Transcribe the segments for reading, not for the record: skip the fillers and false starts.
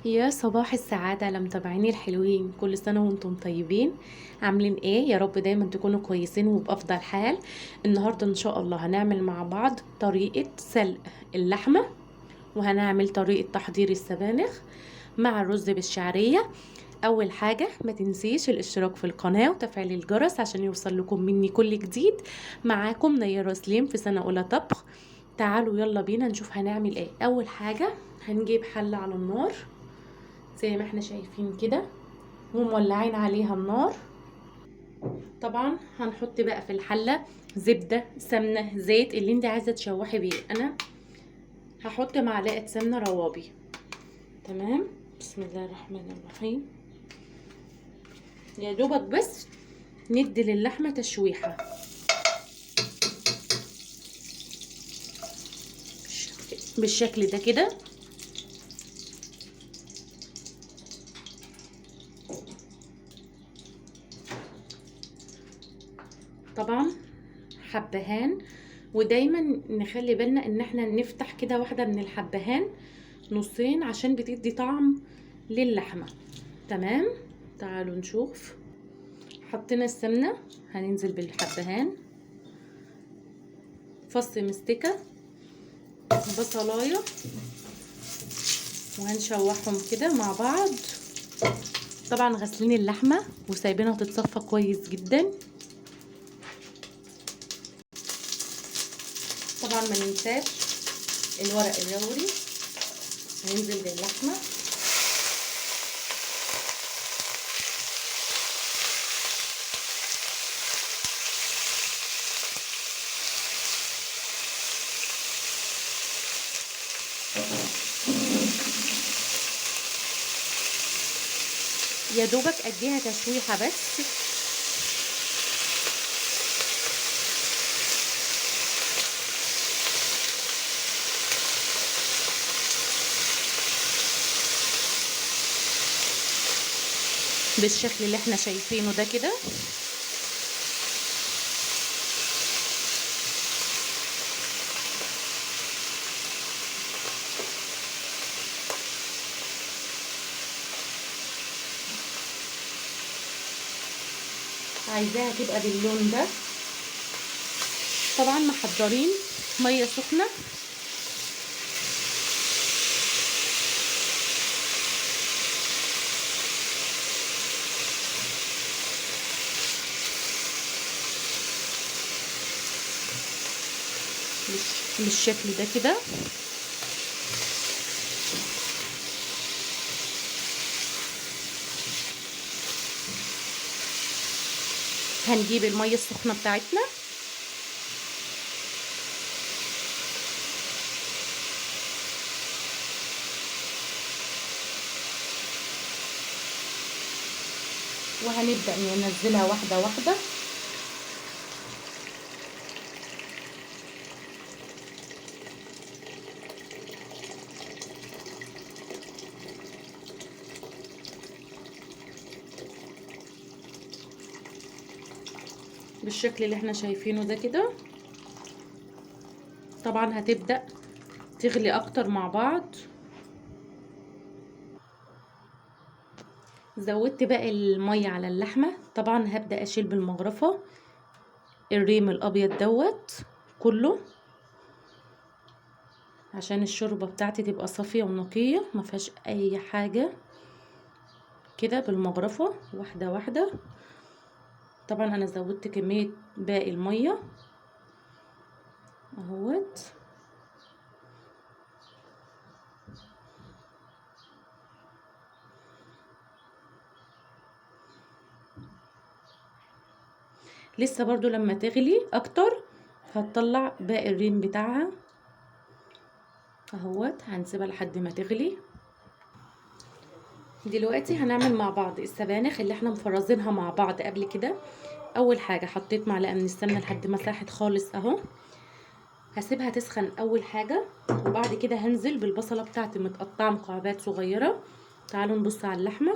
يا صباح السعادة لمتابعيني الحلوين، كل سنة وانتم طيبين. عاملين ايه؟ يا رب دايما تكونوا كويسين وبأفضل حال. النهاردة ان شاء الله هنعمل مع بعض طريقة سلق اللحمة، وهنعمل طريقة تحضير السبانخ مع الرز بالشعرية. اول حاجة ما تنسيش الاشتراك في القناة وتفعيل الجرس عشان يوصل لكم مني كل جديد. معاكم نيرة سليم في سنة اولى طبخ. تعالوا يلا بينا نشوف هنعمل ايه. اول حاجة هنجيب حلة على النار زي ما احنا شايفين كده، ومولعين عليها النار. طبعا هنحط بقى في الحلة زبدة، سمنة، زيت، اللي انت عايزة تشوحي بيه. انا هحط معلقة سمنة روابي. تمام، بسم الله الرحمن الرحيم. يا دوبك بس ندي للحمة تشويحة بالشكل ده كده. طبعا حبهان، ودايما نخلي بالنا ان احنا نفتح كده واحدة من الحبهان نصين عشان بتدي طعم للحمة. تمام، تعالوا نشوف. حطينا السمنة، هننزل بالحبهان، فص مستكة، بصلاية، وهنشوحهم كده مع بعض. طبعا غسلين اللحمة وسايبينها تتصفى كويس جدا. طبعا ما ننساش الورق اللوري، هننزل باللحمة. يا دوبك اديها تشويحة بس. بالشكل اللي احنا شايفينه ده كده. عايزاها تبقى باللون ده. طبعا محضرين مية سخنة. بالشكل ده كده. هنجيب المية السخنة بتاعتنا. وهنبدأ ننزلها واحدة واحدة. بالشكل اللي احنا شايفينه ده كده. طبعا هتبدأ تغلي اكتر مع بعض. زودت بقى المية على اللحمة. طبعا هبدأ اشيل بالمغرفة الريم الابيض دوت كله عشان الشوربة بتاعتي تبقى صافية ونقية ما فيهاش اي حاجة كده. بالمغرفة واحدة واحدة. طبعا انا زودت كمية باقي المية اهوت. لسه برضو لما تغلي اكتر هتطلع باقي الريم بتاعها اهوت. هنسيبها لحد ما تغلي. دلوقتي هنعمل مع بعض السبانخ اللي احنا مفرزينها مع بعض قبل كده. اول حاجة حطيت معلقه من السمنة لحد ما ساحت خالص اهو. هسيبها تسخن اول حاجة، وبعد كده هنزل بالبصله بتاعتي متقطعه مكعبات صغيرة. تعالوا نبص على اللحمة.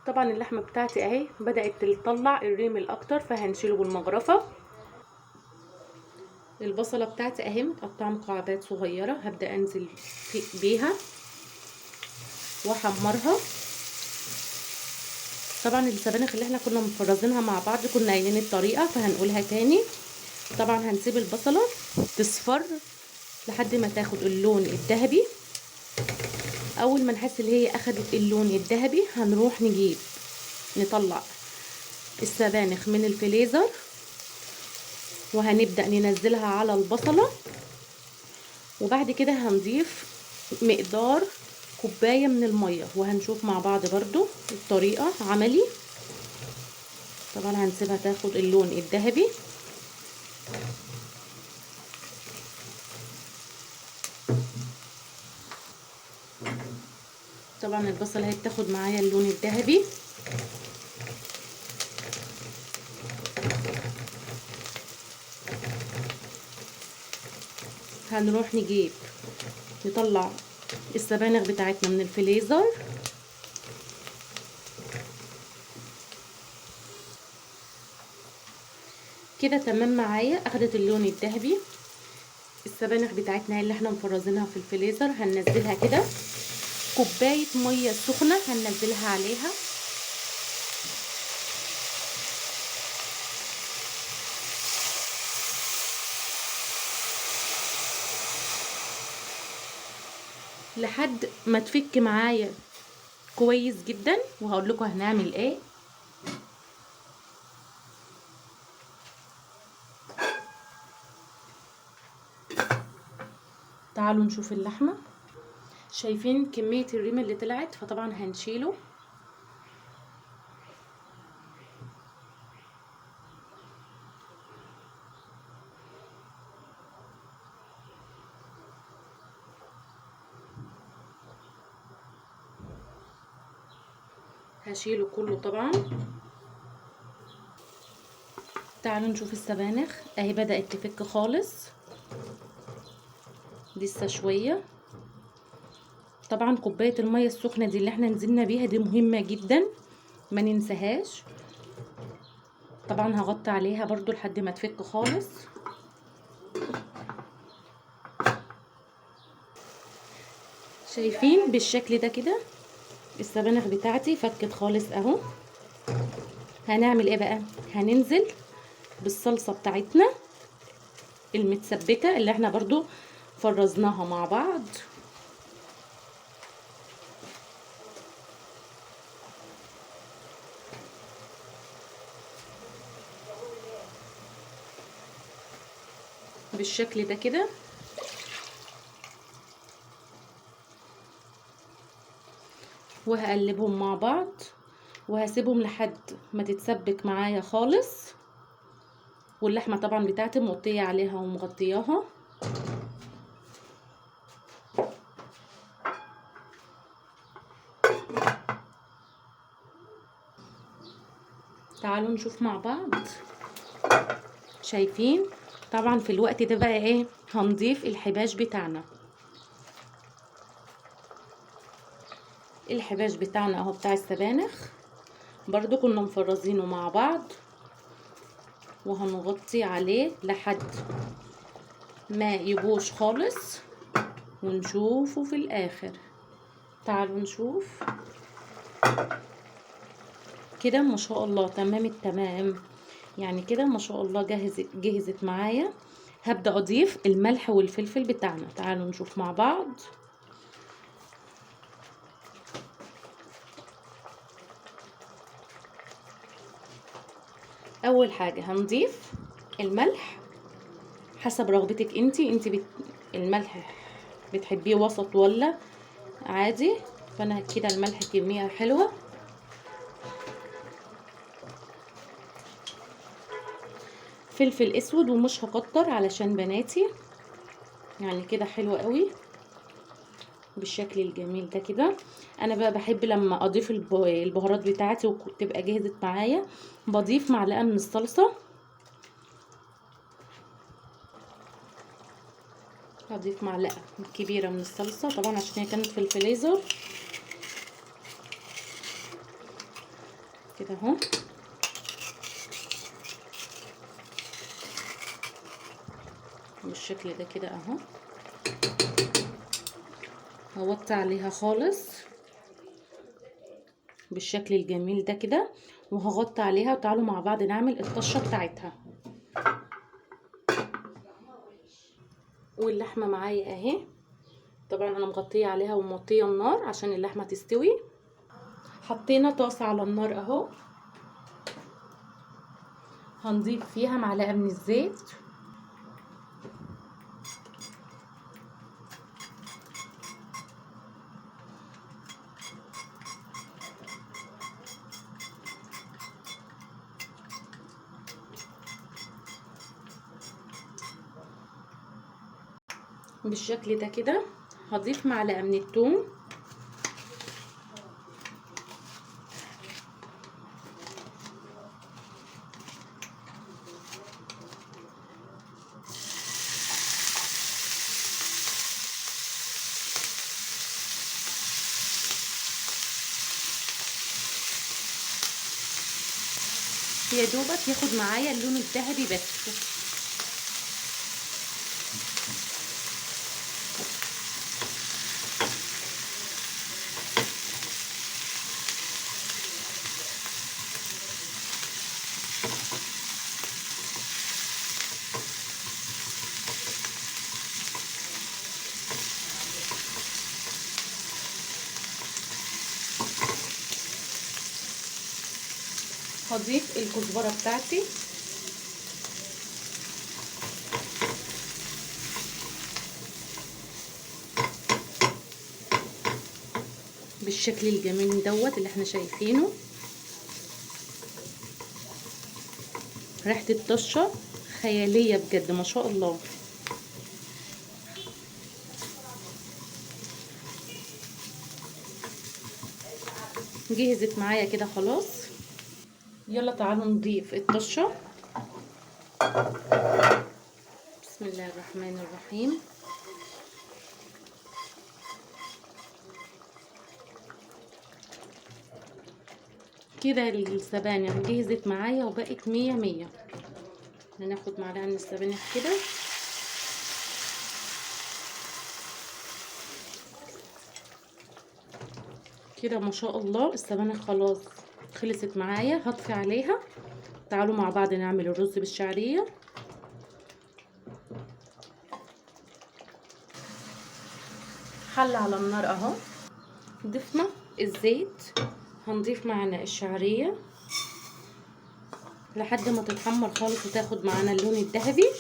طبعا اللحمة بتاعتي اهي بدات تطلع الريم الاكتر، فهنشيله بالمغرفه. البصله بتاعتي اهي متقطعه مكعبات صغيرة، هبدا انزل بيها. واحمرها. طبعا السبانخ اللي احنا كنا مفرزينها مع بعض كنا قايلين الطريقة فهنقولها تاني. طبعا هنسيب البصله تصفر لحد ما تاخد اللون الذهبي. اول ما نحس اللي هي اخدت اللون الذهبي هنروح نجيب نطلع السبانخ من الفليزر، وهنبدأ ننزلها على البصلة. وبعد كده هنضيف مقدار كوباية من المية، وهنشوف مع بعض برضو الطريقة عملي. طبعا هنسيبها تاخد اللون الذهبي. طبعا البصلة هي بتاخد معايا اللون الذهبي. هنروح نجيب نطلع السبانخ بتاعتنا من الفليزر. كده تمام معايا، اخدت اللون الذهبي. السبانخ بتاعتنا اللي احنا مفرزينها في الفليزر هننزلها كده. كوباية مية سخنة هننزلها عليها. لحد ما تفك معايا كويس جدا، وهقول لكم هنعمل ايه. تعالوا نشوف اللحمة. شايفين كمية الريم اللي طلعت، فطبعا هنشيله. هشيله كله طبعا. تعالوا نشوف السبانخ اهي بدأت تفك خالص، لسه شوية. طبعا كوباية المية السخنة دي اللي احنا نزلنا بيها دي مهمة جدا، ما ننساهاش. طبعا هغطي عليها برضو لحد ما تفك خالص. شايفين بالشكل ده كده السبانخ بتاعتي فكت خالص اهو. هنعمل ايه بقى؟ هننزل بالصلصة بتاعتنا المتسبكة اللي احنا برضو فرزناها مع بعض. بالشكل ده كده. وهقلبهم مع بعض وهسيبهم لحد ما تتسبك معايا خالص. واللحمة طبعا بتاعتي مغطيه عليها ومغطياها. تعالوا نشوف مع بعض. شايفين طبعا في الوقت ده بقى ايه؟ هنضيف الحباش بتاعنا. الحباش بتاعنا اهو بتاع السبانخ برضو كنا مفرزينه مع بعض، وهنغطي عليه لحد ما يبوش خالص ونشوفه في الاخر. تعالوا نشوف كده ما شاء الله تمام التمام. يعني كده ما شاء الله جهزت معايا. هبدأ اضيف الملح والفلفل بتاعنا. تعالوا نشوف مع بعض. اول حاجة هنضيف الملح حسب رغبتك انتي الملح بتحبيه وسط ولا عادي، فانا كده الملح كمية حلوة. فلفل اسود، ومش هكتر علشان بناتي، يعني كده حلو قوي بالشكل الجميل ده كده. انا بقى بحب لما اضيف البهارات بتاعتي وتبقى جهزت معايا بضيف معلقه من الصلصه. هضيف معلقه كبيرة من الصلصه طبعا عشان هي كانت في الفريزر كده اهو. بالشكل ده كده اهو. هوطي عليها خالص. بالشكل الجميل ده كده، وهغطي عليها. وتعالوا مع بعض نعمل الطشه بتاعتها. واللحمة معايا اهي، طبعا انا مغطيه عليها وموطيه النار عشان اللحمة تستوي. حطينا طاسه على النار اهو، هنضيف فيها معلقه من الزيت، بالشكل ده كده. هضيف معلقه من الثوم، يا دوبك ياخد معايا اللون الذهبي بس. هضيف الكزبره بتاعتي، بالشكل الجميل دوت اللي احنا شايفينه. ريحه الطشه خيالية بجد ما شاء الله. جهزت معايا كده خلاص. يلا تعالوا نضيف الطشه. بسم الله الرحمن الرحيم. كده السبانخ جهزت معايا وبقت 100 100. هناخد معلقه من السبانخ كده، كده ما شاء الله السبانخ خلاص خلصت معايا. هطفي عليها. تعالوا مع بعض نعمل الرز بالشعريه. حله على النار اهو، ضفنا الزيت، هنضيف معانا الشعرية لحد ما تتحمر خالص وتاخد معانا اللون الذهبي.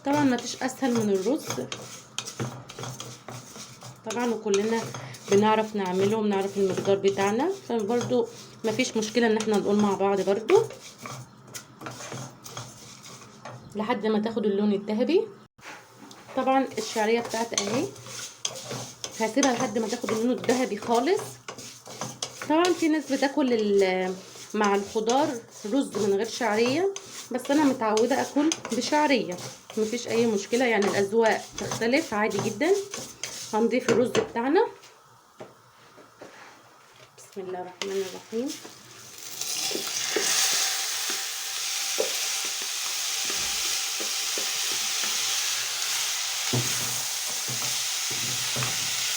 طبعا ما فيش اسهل من الرز طبعا، وكلنا بنعرف نعمله وبنعرف المقدار بتاعنا، فبرضو ما فيش مشكلة ان احنا نقول مع بعض برضو لحد ما تاخد اللون الذهبي. طبعا الشعرية بتاعتي اهي، هسيبها لحد ما تاخد اللون الذهبي خالص. طبعا في ناس بتاكل مع الخضار رز من غير شعرية، بس انا متعوده اكل بشعريه، مفيش اي مشكلة، يعني الاذواق تختلف عادي جدا. هنضيف الرز بتاعنا. بسم الله الرحمن الرحيم.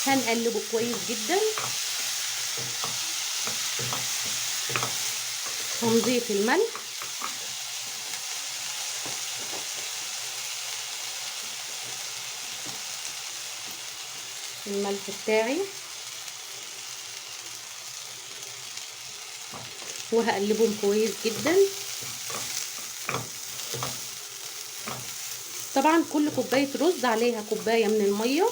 هنقلبه كويس جدا. هنضيف الملح، الملح بتاعي، وهقلبهم كويس جدا. طبعا كل كوباية رز عليها كوباية من المية.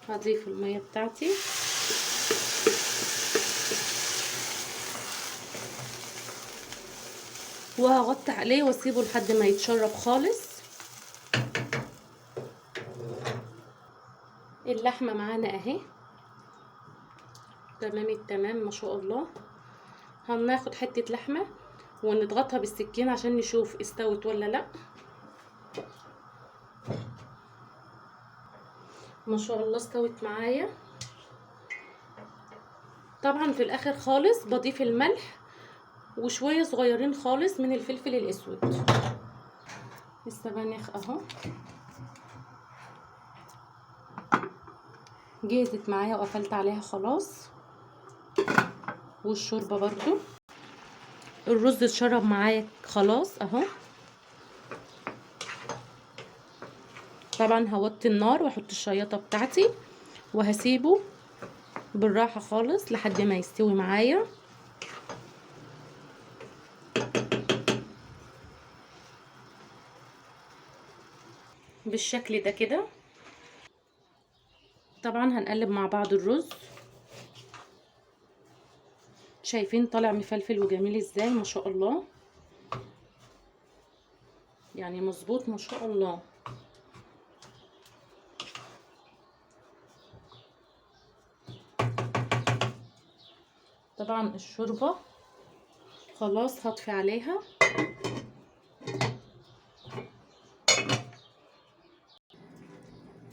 هضيف المية بتاعتي. وهغطي عليه واسيبه لحد ما يتشرب خالص. اللحمة معانا اهي تمام التمام ما شاء الله. هناخد حتة لحمة ونضغطها بالسكين عشان نشوف استوت ولا لا. ما شاء الله استوت معايا. طبعا في الاخر خالص بضيف الملح وشوية صغيرين خالص من الفلفل الاسود. السبانخ اهو جهزت معايا وقفلت عليها خلاص. والشوربه برضو الرز اتشرب معايا خلاص اهو. طبعا هوطي النار واحط الشياطه بتاعتي وهسيبه بالراحة خالص لحد ما يستوي معايا. بالشكل ده كده. طبعا هنقلب مع بعض الرز. شايفين طالع مفلفل وجميل ازاي ما شاء الله، يعني مظبوط ما شاء الله. طبعا الشوربة خلاص هطفي عليها.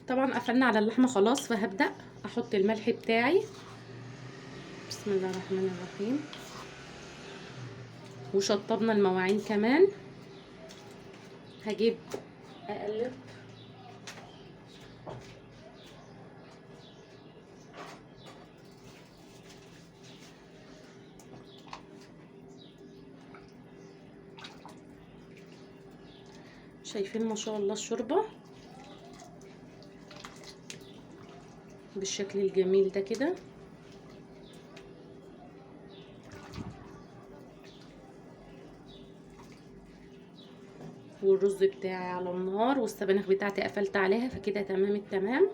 طبعا قفلنا على اللحمة خلاص، فهبدأ احط الملح بتاعي. بسم الله الرحمن الرحيم. وشطبنا المواعين كمان. هجيب اقلب شايفين ما شاء الله الشوربة بالشكل الجميل ده كده. والرز بتاعي على النار والسبانخ بتاعتي قفلت عليها، فكده تمام التمام.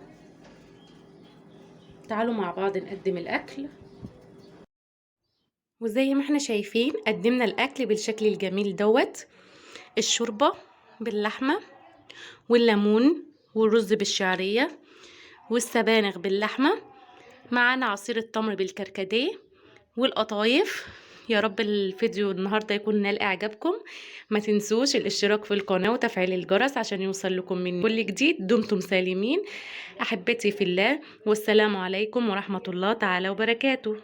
تعالوا مع بعض نقدم الاكل. وزي ما احنا شايفين قدمنا الاكل بالشكل الجميل دوت، الشوربة باللحمة والليمون والرز بالشعرية والسبانخ باللحمة، معانا عصير التمر بالكركديه والقطايف. يا رب الفيديو النهارده يكون نال اعجابكم. ما تنسوش الاشتراك في القناة وتفعيل الجرس عشان يوصل لكم من كل جديد. دمتم سالمين احبتي في الله، والسلام عليكم ورحمة الله تعالى وبركاته.